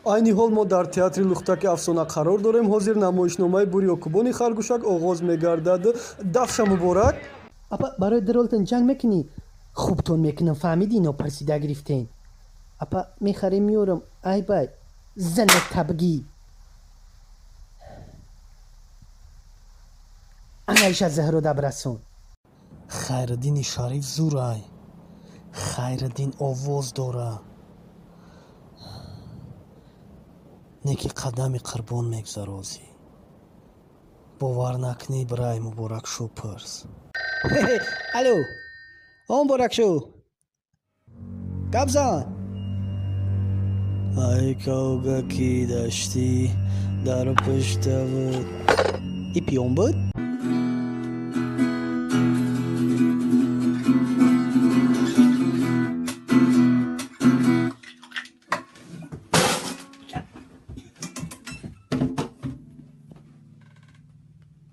Айни ҳол мо дар театри Лухтаки афсона қарор дорем. Ҳозир намоишномаи Бурёкубони харгӯшак оғоз мегардад. Дафша муборак. Апа, барои даролтон ҷанг мекунӣ? Хубтон мекунам, фаҳмидӣ? Нопарсида гирифтен. Апа, мехарем, меёрам. Ай бай, зана табгӣ. Анаиша заҳрода бирасон. Хайриддини Шариф зурай. Хайриддин овоз дора. Не ки қадами қурбон мегзарозӣ. Бовар накунӣ, бирай Муборакшо пурс. Алло, о, Муборакшо, гап зан. Ай кавгаки даштӣ дар пуштаву И пиён буд.